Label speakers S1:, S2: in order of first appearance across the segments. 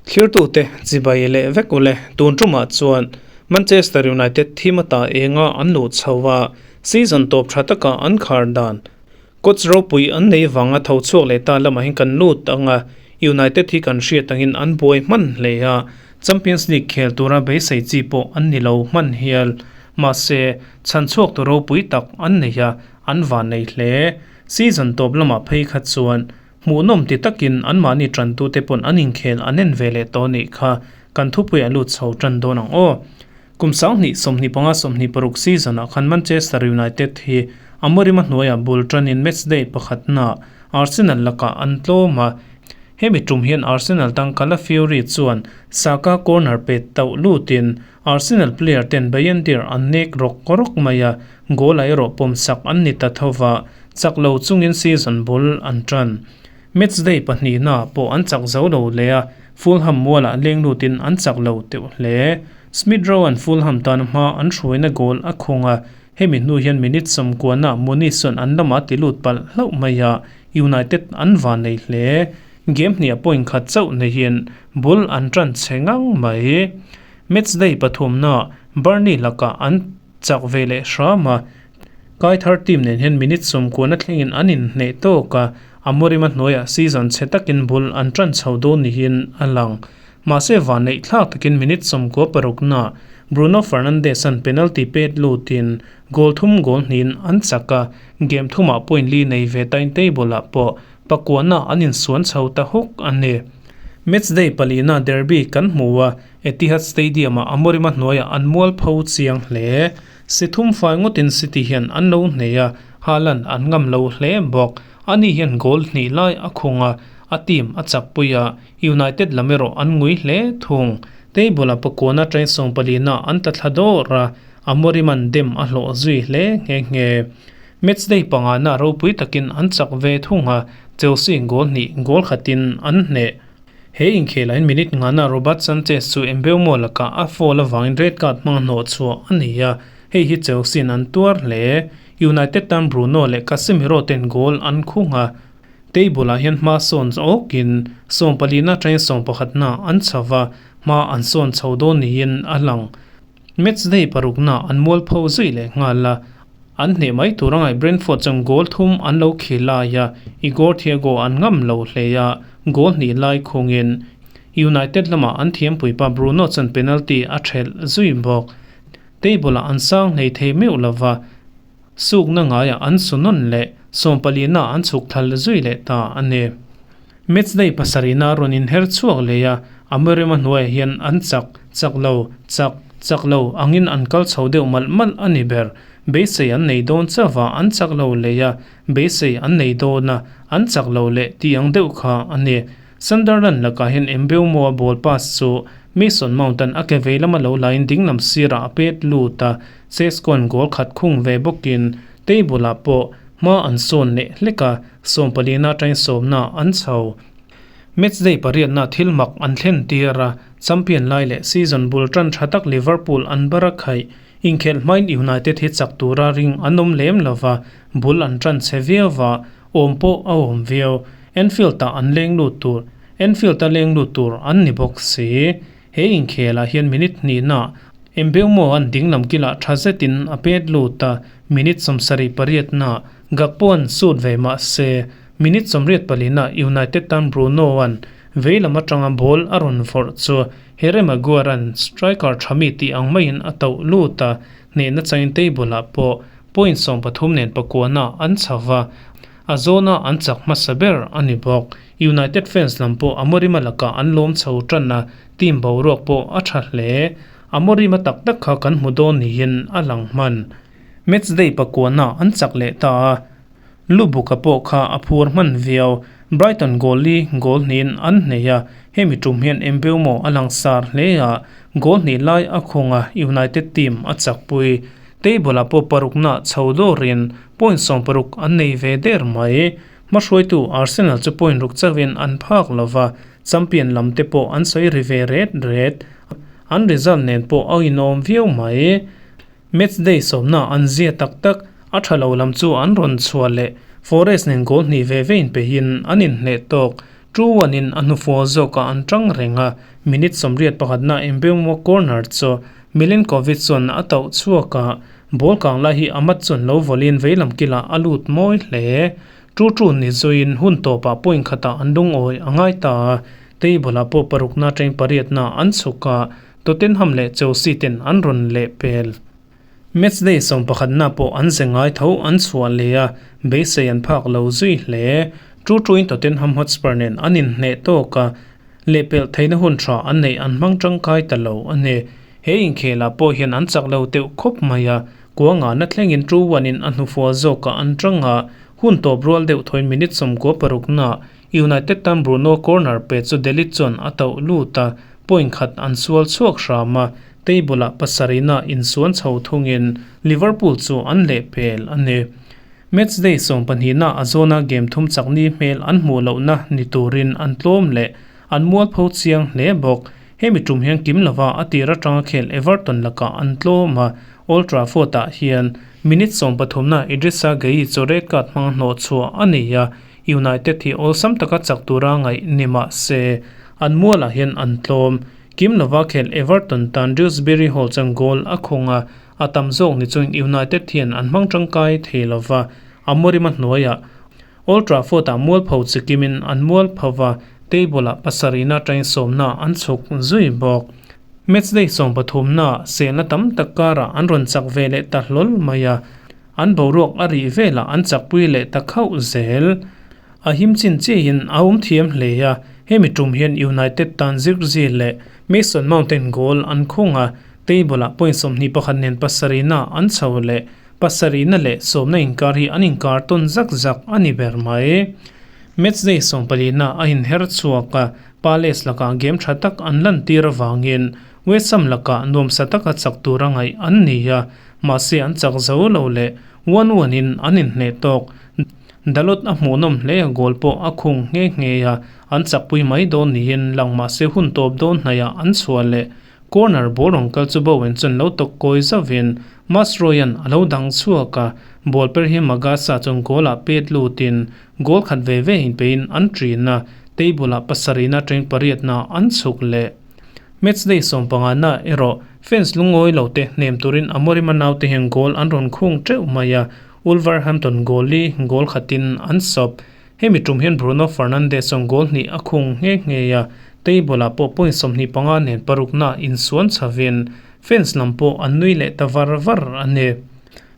S1: Thlirtute chibai leh vek ule tun tumah chuan Manchester United team ata enga an luh chho a, season tawp tha taka an khar dan coach ropui an nei vanga tho chhuak leh ta lamah hian kan lut ang a, United hi kan hriat angin an buai hman hle a, Champions League khel tura beisei chi pawh an ni lo hman hial. Mahse, chhan chhuak tu ropui tak an nei a, an van nei hle. Season tawp lamah phei kha chuan hmuhnawm ti takin anmahni tantute pawn an inkhel an en ve leh tawh anih kha kan thupui a lut chho tan dawn ang aw. Kum 20 25 26 season ah khan Manchester United hi Amorim a hnuaiah bul tanin matchday pakhatna Arsenal lakah an tlawm a, hemi tum hian Arsenal tang Calafiori chuan Saka corner pet tauh lutin Arsenal player ten Bayindir an nek rawk rawk mai a, goal ah erawh pawmsak an ni ta tho va, chak lo chungin season bul an tan. Matchday pahnihna pawh an chak zo lo leh a, Fulham mualah leng lutin an chak lo teuh hle. Smith Rowe an Fulham tan hma an hruaina goal a khung a, hemi hnu hian minute sawmkuana Muniz chuan an lamah ti lut palh hlauh mai a, United an van nei hle. Game hniah point khat chauh neihin bul an tan che ngang mai. Matchday pathumna Burnley lakah an chak ve leh hram a, Kaithar team nen hian minute 90 thlengin an inhneh tawk a, Amorim a hnuaiah season chhe takin bul an tan chho dawn niin a lang. Mahse vanneih thlak takin minute 96 Bruno Fernandes an penalty pet lutin goal thum goal hnihin an chak a, game thumah point li nei ve tain table ah pawh pakuana an insuan chho ta huk a ni. Matchday palina derby kan hmu a, Etihad Stadium-ah Amorim a hnuaiah an mual pho chiang hle. Si thum fai ngawtin City hian an lo hnei a, Haaland an ngam lo hle bawk. Ani hian goal hnih lai a khung a, a team a chakpui a, United lam erawh an ngui hle thung. Table-a pakuana train sawmpalina an ta thla dawr a, Amorim an dem a hlawh zui hle nghe nghe. Matchday pangana ropui takin an chak ve thung a, Chelsea goal hnih goal khatin an hneh. He inkhelah hian minute ngana Robert Sanchez chu Mbeumo lakah a foul avangin red card hmang hnawh chhuah a ni a, hei hi Chelsea an tuar hle. United tan Bruno leh Casemiro ten goal an khung a, table ah hian hma sawn awkin sawmpalina atangin sawmpakhatna an chho va, hma an sawn chho dawn niin a lang. Matchday parukna an mualpho zui leh nghal a, An hneh mai tur angai Brentford chuan goal thum an lo khil lai a, Igor Thiago an ngam lo hle a, goal hnih lai khungin United lamah an thiampuipa Bruno chuan penalty a thelh zui bawk. Table ah an sang hlei thei meuh lova, sukna ngaiah an su nawn leh sawmpalina an chhuk thal zui leh ta a ni. Matchday pasarihna rawn inher chhuak leh a, Amorim a hnuaiah hian an chak, chak lo, chak, chak lo angin an kal chho deuh malh malh a ni ber. Beisei an nei dawn chauh a, an chak lo leh a, beisei an nei dawn a, an chak lo leh tih ang deuh kha a ni. Sunderland lakah hian Mbeumo-a ball pass chu Mason Mount-a'n a ke vei lama lo laiin dinglam sirah a pet lut a, Sesko-a'n goal khat khung ve bawkin table-ah pawh Hma an sawn leh hlek a, sawmpalina atangin sawmna an chho. Matchday pariatna thil mak an thlen tir a, champion lai leh season bul tan tha tak Liverpool an bar a khaih. Inkhelh hmain United hi chak tura ring an awm lem lo va, bul an tan chhe viau va, awm pawh a awm viau. Anfield-ah an leng lut tur Anfield-a leng lut tur an ni bawk si. He inkhelah hian minute hnihna Mbeumo an dinglam kilah tha zetin a pet lut a, minute 78na Gakpo an sut ve mah se, minute 84na United tan Bruno an veilam atanga ball a rawn vawrh chu Harry Maguire an striker tha mi tih ang maiin a tauh lut a, hnehna changin table ah pawh point 13 nen pakuana an chho va, a zawna an chak hmasa ber a ni bawk. United fans lam pawh Amorim-a lakah an lawm chho tan a, team boruak pawh a tha hle. Amorim-a tak tak kha kan hmu dawn niin a lang hman. Matchday pakuana an chak leh ta a, Lubuka pawh kha a phur hman viau. Brighton goal li goal hnihin an hnei a, hemi tum hian Mbeumo a langsar hle a, goal hnih lai a khung a, United team a chakpui. Table-ah pawh parukna chho dawrin point 60 an nei ve der mai. Hmahruaitu Arsenal chu point ruk chauhin an phak lova, champion lam te pawh an sawi ri ve ret ret. An result nen pawh a inawm viau mai. Matchday sawmna an zia tak tak, a tha lo lam chu an rawn chhuah leh Forest nen goal hnih ve ve inpeihin an inhneh tawk. 2-1 in a hnufual zawkah an tang reng a, minute 81 na Mbeumo corner chu Milenkovic chuan a tauh chhuak a, ball kang lai hi Amad chuan lo vawlin veilam kilah a lut mawi hle. 2-2 ni zuiin hun tawpah point khatah an lungawi a ngai ta a, table ah pawh parukna atangin pariatna an chhuk a, Tottenham leh Chelsea ten an rawn lehpel. Match day 11 na pawh an ze ngai tho an chhuah leh a, beisei an phak lo zui hle. 2-2 in Tottenham Hotspur nen an inhneh tawk a, lehpelh theihna hun tha an neih an hmang tangkai ta lo a ni. He inkhelah pawh hian an chak lo deuh khawp mai a, kuangah na thlengin 2-1 in a hnufual zawkah an tang a, hun tawp rual deuh thawiin minute 96 na United tan Bruno corner pe chu De Ligt chuan a tauh lut a, point khat an sual chhuak hram a, table ah pasarihna insuan chho thungin Liverpool chu an lehpel a ni. Match day 12 na a zawna game thum chakni hmel an hmuh lohna ni turin an tlawm leh an mualpho chiang hle bawk. Hemi tum hian kim lova a tir atanga khel Everton lakah an tlawm a, Old Trafford ah hian minute 13 na Idrissa Gueye chu red card hmang hnawh chhuah a ni a, United hi awlsam taka chak tura ngaih ni mah se, an mualah hian an tlawm. Kim lova khel Everton tan Dewsbury Hall chuan goal a khung a, a tam zawk ni chuan United hian an hmang tangkai thei lova, Amorim a hnuaiah Old Trafford-ah mualpho chi kimin an mualpho va, table-ah pasarihna atangin sawmna an chhuk zui bawk. Match day 13 na selna tam tak karah an rawn chak ve leh ta hlawl mai a, an boruak a rih velah an chakpui leh ta khauh zel. A him chin chiahin a awm thiam hle a, hemi tum hian United tan Zirkzee leh Mason Mount ten goal an khung a, table ah point 21 nen pasarihna an chho leh pasarihna leh sawmna inkar hi an inkar tawn zak zak a ni ber mai. Match day 14 na a inher chhuak a, Palace lakah game tha tak an lantir avangin West Ham lakah nuamsa taka chak tur a ngaih an ni a, mahse an chak zo lo leh 1-1 in an inhneh tawk. Dalot a hmuhnawm hle a, goal pawh a khung nghe nghe a, an chakpui mai dawn niin lang mahse hun tawp dawn hnaiah an chhuah leh. Corner ball rawn kal chu Bowen chuan lo tawk kawi zauhin Masroyan a lo dang chhuak a, ball per hi Magasa chuan goal ah pet lutin goal khat ve ve in peiin an ṭin a, table ah pasarihna atangin pariatna an chhuk leh. Match day 15 na erawh fans lungawi lo te hnem turin Amorim a naute hian goal an rawn khung teuh mai a, Wolverhampton goal li goal khatin an sawp. Hemi tum hian Bruno Fernandes chuan goal hnih a khung nghe nghe a, table ah pawh point 25 nen parukna insuan chhavin fans lam pawh an nui leh ta var var a ni.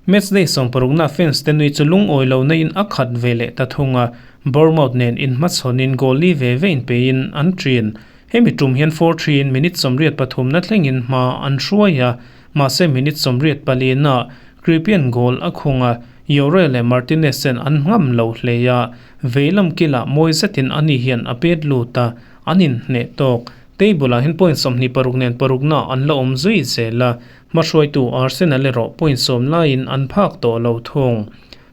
S1: Match day 16 na fans te nui chu lungawi lo naiin a khat ve leh ta thung a, Bournemouth nen inhmachhawnin goal li ve ve in peiin an ṭin. Hemi tum hian 4-3 in minute 83 na thlengin hma an hruai a, mahse minute 84 na Cripian goal a khung a, Yore leh Martinez ten an ngam lo hle a, veilam kilah mawi zetin ani hian a pet lut a, an inhneh tawk. Table ah hian point 26 nen parukna an la awm zui zel a, hmahruaitu Arsenal erawh point 10 laiin an phak tawh lo thung.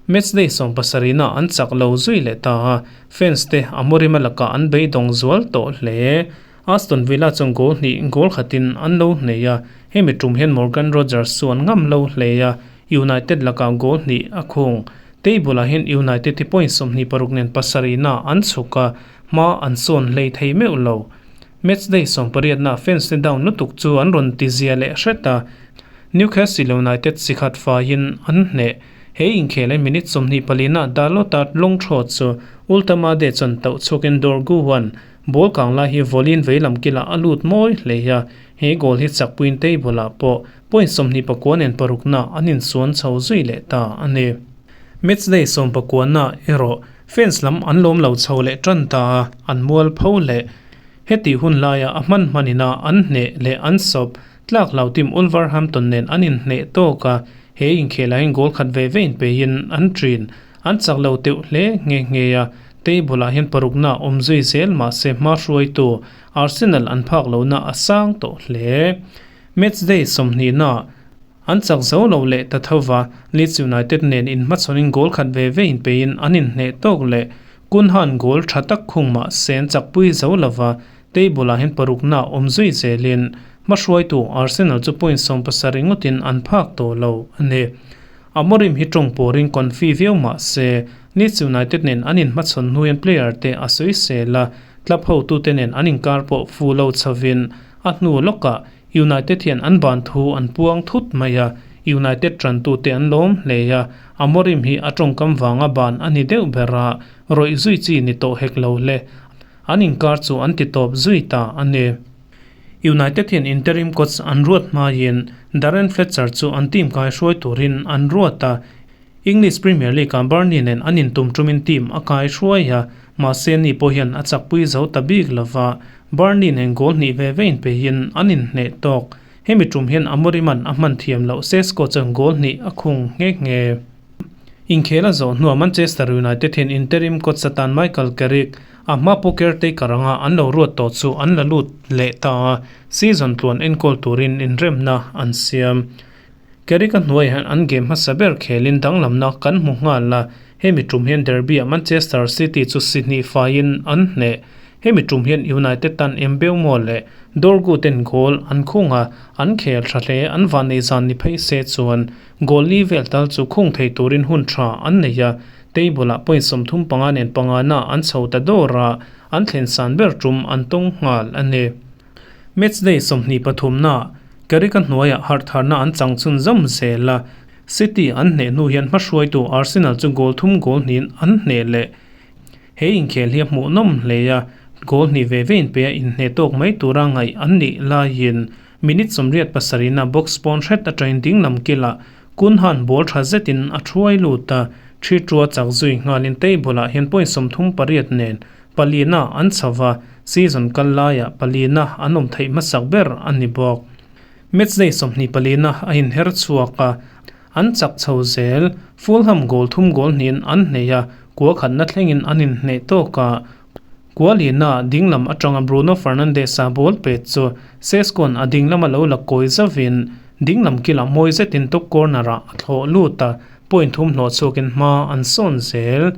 S1: Match day 70 na an chak lo zui leh ta a, fans te Amorim a lakah an beidawng zual tawh hle. Aston Villa chuan goal hnih goal khatin an lo hnei a, hemi tum hian Morgan Rogers chu an ngam lo hle a, United lakah goal hnih a khung. Table ah hian United hi point 26 nen pasarihna an chhuk a, hma an sawn hlei thei meuh lo. Match day 18 na fans te down lutuk chu an rawn ti zia leh hret a, Newcastle United sikhat faiin an hneh. He inkhel minute 24 na Dalot-a lawng thaw chu Woltemade chuan tauh chhuakin Dorgu huan ball kang lai hi vawlin veilam kilah a lut mawi hle a, he goal hi chakpuiin table ah pawh point 29 nen parukna an insuan chho zui leh ta a ni. Match day 19 na erawh fans lam an lawm lo chho leh tan ta a, an mual pho leh. Heti hun laia a hman hmanina an hneh leh an sawp tlak lo team Wolverhampton nen an inhneh tawk a, he inkhelah hian goal khat ve ve in peiin an ṭin. An chak lo teuh hle nghe nghe a, table ah hian parukna awm zui zel mahse hma hruaitu Arsenal an phak lohna a sang tawh hle. Match day 20 na an chak zo lo leh ta tho va, Leeds United nen inhmachhawnin goal khat ve ve in peiin an inhneh tawk leh. Kunhan goal tha tak khung mahse an chakpui zo lova, table ah hian parukna awm zui zelin hma hruaitu Arsenal chu point 17 ngawtin an phak tawh lo a ni. Amorim hi tawng pawrin confi viau mahse Leeds United nen an inhmachhawn hnuin player te a sawi sel a, Club hotute nen an inkar pawh fu lo chhovin a hnu lawkah United hian an ban thu an puang thut mai a, United tantute an lawm hle a, Amorim hi a tawngkam vanga ban a ni deuh ber a, rawih zui chi ni tawh hek lo le. An inkar chu an ti tawp zui ta a ni. United hian interim coach an ruat hmaiin Darren Fletcher chu an team kaihruai turin an ruat a, English Premier League-ah Burnley nen an intum tumin team a kaihruai a, mahse ni pawh hian a chakpui zo ta bik lova, Burnley nen goal hnih ve ve inpeihin an inhneh tawk. Hemi tum hian Amorim-a'n a hman thiam loh Sesko chuan goal hnih a khung nghe nghe. Inkhel a zawh hnuah Manchester United hian interim coach atan Michael Carrick a hma pawh caretaker anga an lo ruat tawh chu an la lut leh ta a, season tluan enkawl turin inremna an siam. Carrick a hnuaiah hian an game hmasa ber khelin danglamna kan hmu nghal a, hemi tum hian derby-ah Manchester City chu si hnih faiin an hneh. Hemi tum hian United tan Mbeumo leh Dorgu ten goal an khung a, an khel tha hle. An vannei zan ni phei se chuan goal li vel tal chu khung thei turin hun tha an nei a, table-ah point 35 nen pangana an chho ta dawr a, an thlen san ber tum an tawng nghal a ni. Matchday 23-na Carrick-a hnuaiah harhtharna an chang chhun zawm zel a, City an hneh hnu hian hmahruaitu Arsenal chu goal thum goal hnihin an hneh leh. He inkhel hi a hmuhnawm hle a, goal hnih ve ve inpeia inhneh tawk mai tura ngaih an nih laiin minute 87-na box pawn hret atangin dinglam kilah Kunhan ball tha zetin a thuai lut a, thi tua chak zui nghalin table-ah hian point 38 nen palina an chho va, season kal laiah palina an awm theih hmasak ber a ni bawk. Matchday 24-na a inher chhuak a, an chak chho zel. Fulham goal thum goal hnihin an hneh a, kua khatna thlengin an inhneh tawk a. Kualina dinglam atanga Bruno Fernandes-a ball pet chu Sesko-a'n a dinglama lo la kawi zauhin dinglam kilah mawi zetin top corner-ah a thlawh lut a, point thum hlawh chhuakin hma an sawn zel.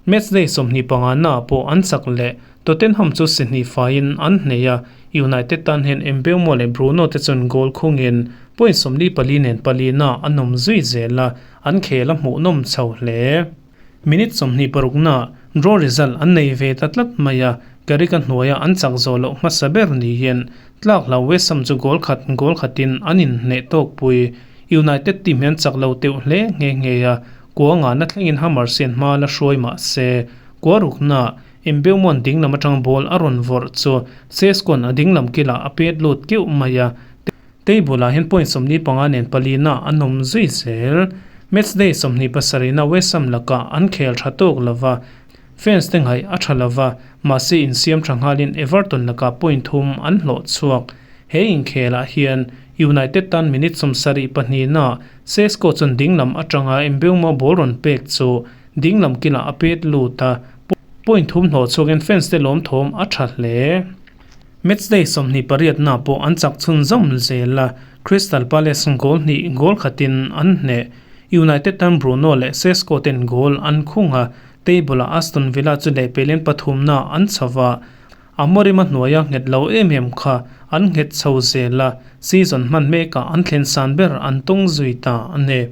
S1: Matchday 25-naah pawh an chak leh Tottenham chu si hnih faiin an hneh a, United tan hian Mbeumo leh Bruno te chuan goal khungin point 44 nen palina an awm zui zel a, an khel a hmuhnawm chho hle. Minute 26-naah draw result an nei ve ta tlat mai a, Carrick-a hnuaia an chak zawh loh hmasa ber niin tlak hlau West Ham chu goal khat goal khatin an inhneh tawkpui. United team hian chak lo teuh hle nghe nghe a, kua ngahna thlengin Hammers hian hma la hruai mah se, kua ruknaah Mbeumo'n dinglam atang ball a rawn vawrh chu Sesko-a'n a dinglam kilah a pet lut keuh mai a, table-ah hian point 45 nen palina an awm zui zel. Matchday 27-na West Ham lakah an khel tha tawk lova, fans te ngaih a tha lova, mahse insiam tha nghalin Everton lakah point thum an hlawh chhuak. He inkhelah hian United tan minute 72-na Sesko chuan dinglam atanga Mbeumo ball rawn pek chu dinglam kilah a pet lut a, point thum hlawh chhuakin fans te lawm thawm a tha hle. Matchday 28-na pawh an chak chhun zawm zel a, Crystal Palace goal hnih goal khatin an hneh. United tan Bruno leh Sesko ten goal an khung a, table-ah Aston Villa chu lehpelin pathumna an chho va, Amorim a hnuaia nghet lo em em kha an nghet chho zel a, season hman mekah an thlen san ber an tawng zui ta a ni.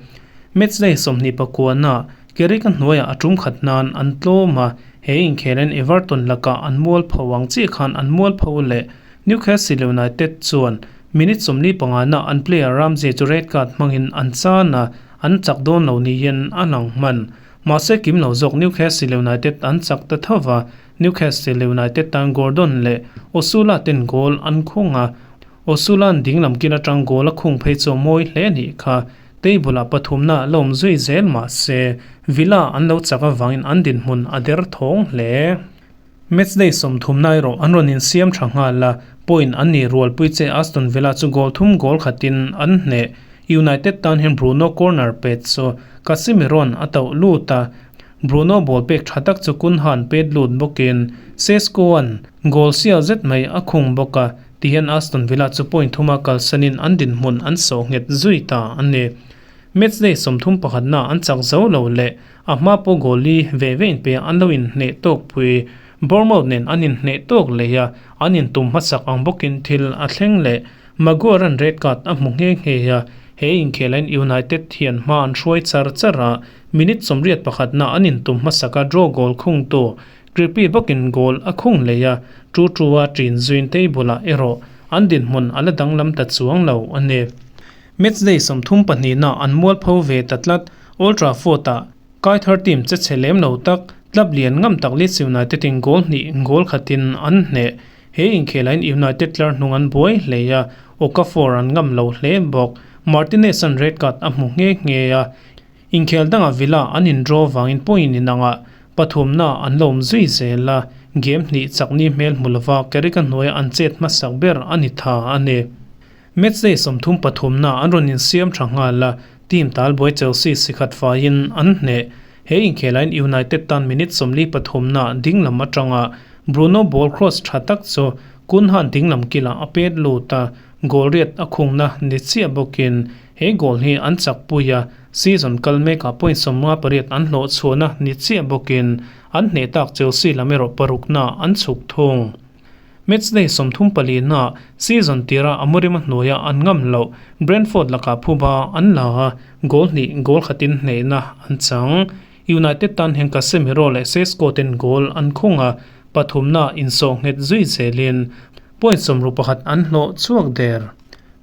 S1: Matchday 29-na Carrick a hnuaiah a tum khat nan an tlawm a, he inkhelen Everton lakah an mual pho ang chiah khan an mual pho leh. Newcastle United chuan minute 45-na an player Ramsey chu red card hmangin an chan a, an chak dawn lo niin a lang hman. Mahse kim lo zawk Newcastle United an chak ta tho va, Newcastle United tan Gordon leh Osula ten goal an khung a, Osula'n dinglam kil atang goal a khung phei chu a mawi hle a nih kha. Table-ah pathumna la awm zui zel mah se, Villa an lo chak avangin an dinhmun a der thawng hle. Matchday 30 erawh an rawn insiam tha nghal a, point an nih rualpui che Aston Villa chu goal thum goal khatin an hneh. United tan hian Bruno corner pet chu Casemiro'n a tauh lut a, Bruno ball pek tha tak chu Cunha-a'n pet lut bawkin Sesko-a'n goal sial zet mai a khung bawk a, tihian Aston Villa chu point thuma kalsanin an dinhmun an sawh nghet zui ta a ni. Matchday 31-na an chak zo lo leh a hma pawh goal li ve ve inpeiah an lo inhneh tawk pui. Bournemouth nen an inhneh tawk leh a, an intum hmasak ang bawkin thil a thleng leh. Maguire-a'n red card a hmu nghe nghe a, he inkhelain United hian hma an hruai char char a, minute 81-na an intum hmasaka draw goal khungtu. Kirpi bawkin goal a khung leh a, 2-2 a ṭin zuiin table-ah erawh an dinhmun a la danglam ta chuang lo a ni. Matchday 32 na an mualpho ve ta tlat. Old Trafford-ah kai thar team che chhe lem lo tak club lian ngam tak Leeds United in goal hnih goal khatin an hneh. He inkhelain United tlar hnung an buai hle a, Okafor an ngam lo hle bawk. Martinez an red card a hmu nghe nghe a, inkhel dangah Villa an in draw vangin point inangah pathumna an lo awm zui zel a, game hnih chakni hmel hmu lova Carrick a hnuaia an chet hmasak ber a ni tha a ni. Matchday 33 na an rawn insiam tha nghal a, team talbuai Chelsea sikhat faiin an hneh. He inkhelain United tan minute 43 na dinglam atanga Bruno ball cross tha tak chu Cunha dinglam kila a pet lut a, goal riat a khungna ni chiah bawkin he goal hi an chak pui a, season kal mekah point 58 an hlawh chhuahna ni chiah bawkin an hneh tak Chelsea lam erawh parukna an chhuk thung. Matchday 34 na season tira Amorim a hnuaia an ngam lo Brentford lakah phuba an la a, goal hnih goal khatin hnehna an chang. United tan hian Casemiro leh Sesko ten goal an khung a, pathumna insawh nghet zui zelin point 61 an hlawh chhuak der.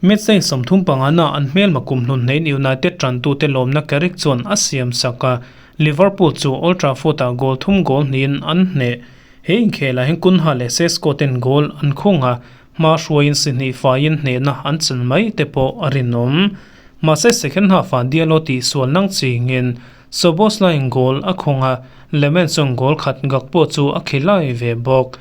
S1: Matchday 35 na an hmel makum hlun hnein United tantu te lawmna Carrick chuan a siam sak a, Liverpool chu Old Trafford-ah goal thum goal hnihin an hneh. He inkhelah hian Cunha leh Sesko ten goal an khung a, hma hruaiin si hnih faiin hnehna an chan mai te pawh a rinawm. Mahse second half-ah Diallo tih sual nang chingin Szoboszlai goal a khung a, Lemens chuan goal khat Gakpo chu a khilai ve bawk.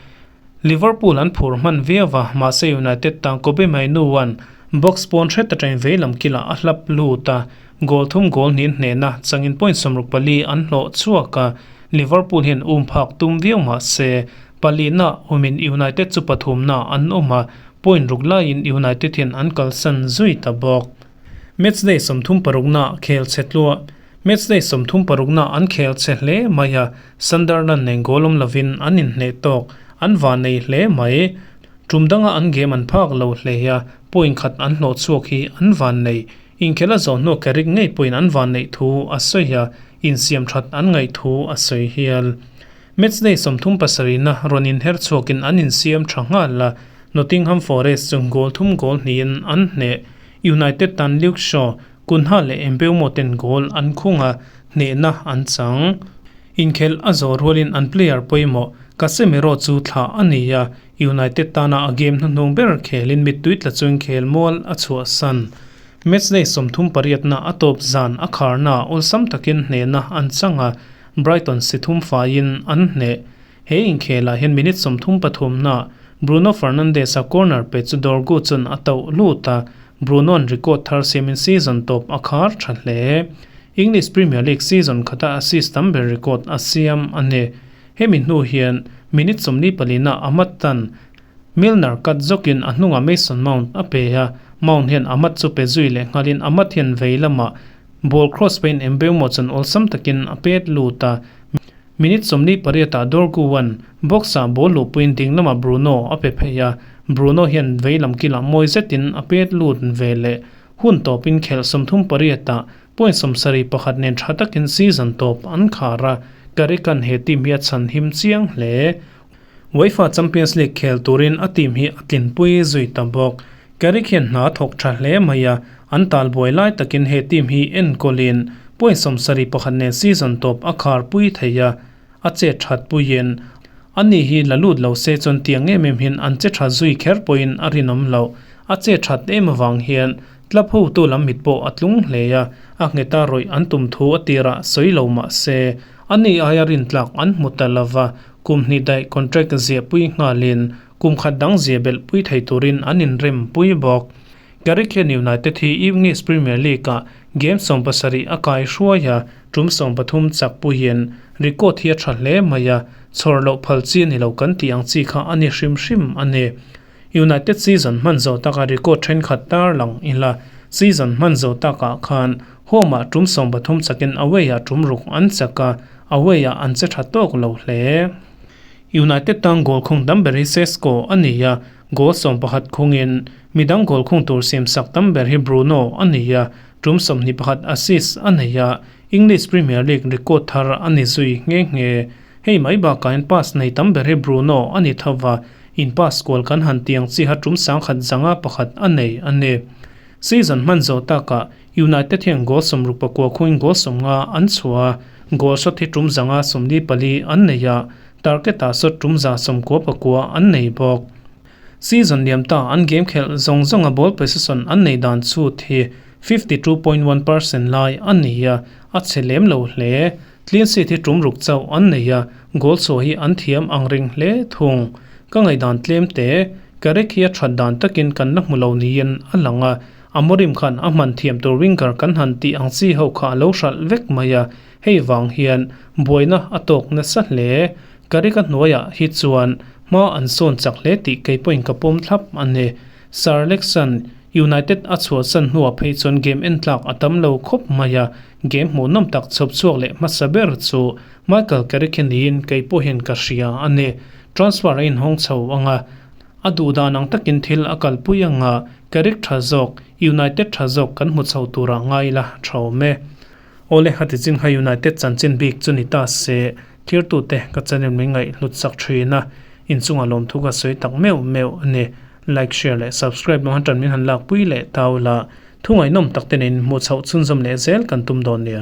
S1: Liverpool an phur hman viau a, mahse United tan Kobbie Mainoo-a'n box pawn hret atangin veilam kilah a hlap lut a, goal thum goal hnih hnehna changin point 64 an hlawh chhuak a, Liverpool hian um phak tum viau mahse palina awmin United chu pathumna an awm a, point ruk laiin United hian an kalsan zui ta bawk. Matchday 36 na khel che tlua Matchday 36 na an khel che hle mai a, Sunderland nen goal awm lovin an inhneh tawk an va nei hle mai. Tum danga an game an phak lo hle a, point khat an hlawh chhuak hi an van nei. Inkhel a zawh hnu Carrick ngei pawhin an van neih thu a sawi a, insiam that an ngaih thu a sawi hial. Matchday 37 na rawn inher chhuakin an insiam tha nghal a, Nottingham Forest chu goal thum goal hnihin an hneh. United tan Luke Shaw, Cunha leh Mbeumo ten goal an khung a, hnehna an chang. Inkhel a zawh rualin an player pawimawh Casemiro chu thlah a ni a, United tana a game hnuhnung ber khelin mittui tla chuan khel mual a chhuah san. Matchday 38 na a tawp zan a kharna awlsam takin hnehna an chang a, Brighton si thum faiin an hneh. He inkhelah hian minute 33 na Bruno Fernandes a corner pe chu Dorgu chuan a tauh lut a, Bruno an record thar siamin season tawp a khar tha hle. English Premier League season khata assist tam ber record a siam a ni. Hemi hnu hian minute 44 na Amad tan Milner cut zawkin a hnungah Mason Mount a pe a, Mount hian Amad chu pe zui leh nghalin Amad hian vei lamah ball cross pein Mbeumo chuan awlsam takin a pet lut a. Minute 48 ah Dorgu-a'n box-ah ball luhpuiin ding lamah Bruno a pe phei a, Bruno hian vei lam kilah mawi zetin a pet lut ve leh. Hun tawpin khelh 38 ah point 71 nen tha takin season tawp an khar a, Carrick-a'n he team hi a chhan him chiang hle. UEFA Champions League khel turin a team hi a tlinpui zui ta bawk. Carrick hian hna thawk tha hle mai a, an talbuai lai takin he team hi enkawlin point 71 nen season tawp a khar pui thei a, a che that puiin ani hi la lut lo se chuan tiang em em hian an che tha zui kher pawhin a rinawm lo. A che that em awang hian club ho tu lam mit pawh a tlung hle a, a ngheta rawih an tum thu a tirah sawi lo mah se ani aia rin tlak an hmu ta lova, kum hnih daih contract ziah pui nghalin kum khat dang zia belh pui thei turin an inrem pui bawk. Carrick hian United hi English Premier League-ah game 17 a kai hruai a, tum 13 chak puiin record hi a tha hle mai a, chhawr loh phal chi ni lo kan tih ang chi kha a ni hrim hrim a ni. United season hman zo taka record thenkhat tar lang ila, season hman zo takah khan home-ah tum 13 chakin away-ah tum ruk an chak a, away-ah an che tha tawk lo hle. United tan goal khung tam ber hi Sesko a ni a, goal 11 khungin midang goal khung tur siam sak tam ber hi Bruno a ni a, tum 21 assist a nei a, English Premier League record thar a ni zui nghe nghe. Hei mai bakah hian pass nei tam ber hi Bruno a ni tho va, in pass kual kan han tiang chiha tum sangkhat zanga pakhat a nei a ni. Season hman zawh takah United hian goal 64 khuin goal 50 an chhuah a, goal shot hi tum 144 an nei a, target ah shot tum 99 an nei bawk. Season liam ta an game khelh zawng zawnga ball possession an nei dan chhut hi 52.1% lai a ni a, a chhe lem lo hle. Clean sheet hi tum ruk chauh an nei a, goal chhuah hi an thiam ang reng hle thung. Ka ngaihdan tlem te, Carrick hi a that dan takin kan la hmu lo niin a lang a, Amorim khan a hman thiam tur winger kan han tih ang chi ho kha a lo hralh vek mai a, hei vang hian buaina a tawk nasa hle. Carrick a hnuaiah hi chuan hma an sawn chak hle tih kei pawhin ka pawm thlap a ni. Sir Alexan United a chhuahsan hnuah phei chuan game en tlak a tam lo khawp mai a, game hmuhnawm tak chhawp chhuak leh hmasa ber chu Michael Carrick hi niin kei pawhin ka hria a ni. Transfer a inhawng chho ang a, a duhdan ang takin thil a kalpui ang a, Carrick tha zawk, United tha zawk kan hmu chho turah ngai ila tha awm e. Awle hati chin kha United chanchin bik chu ni ta se, thirtute ka channel min ngaih hlut sak thin a, inchungah lawmthu ka sawi tak meuh meuh a ni. Like, share leh subscribe lam han tan min han lakpui leh tau la, thu ngaihnawm tak te nen hmuh chhoh chhunzawm leh zel kan tum dawn nia.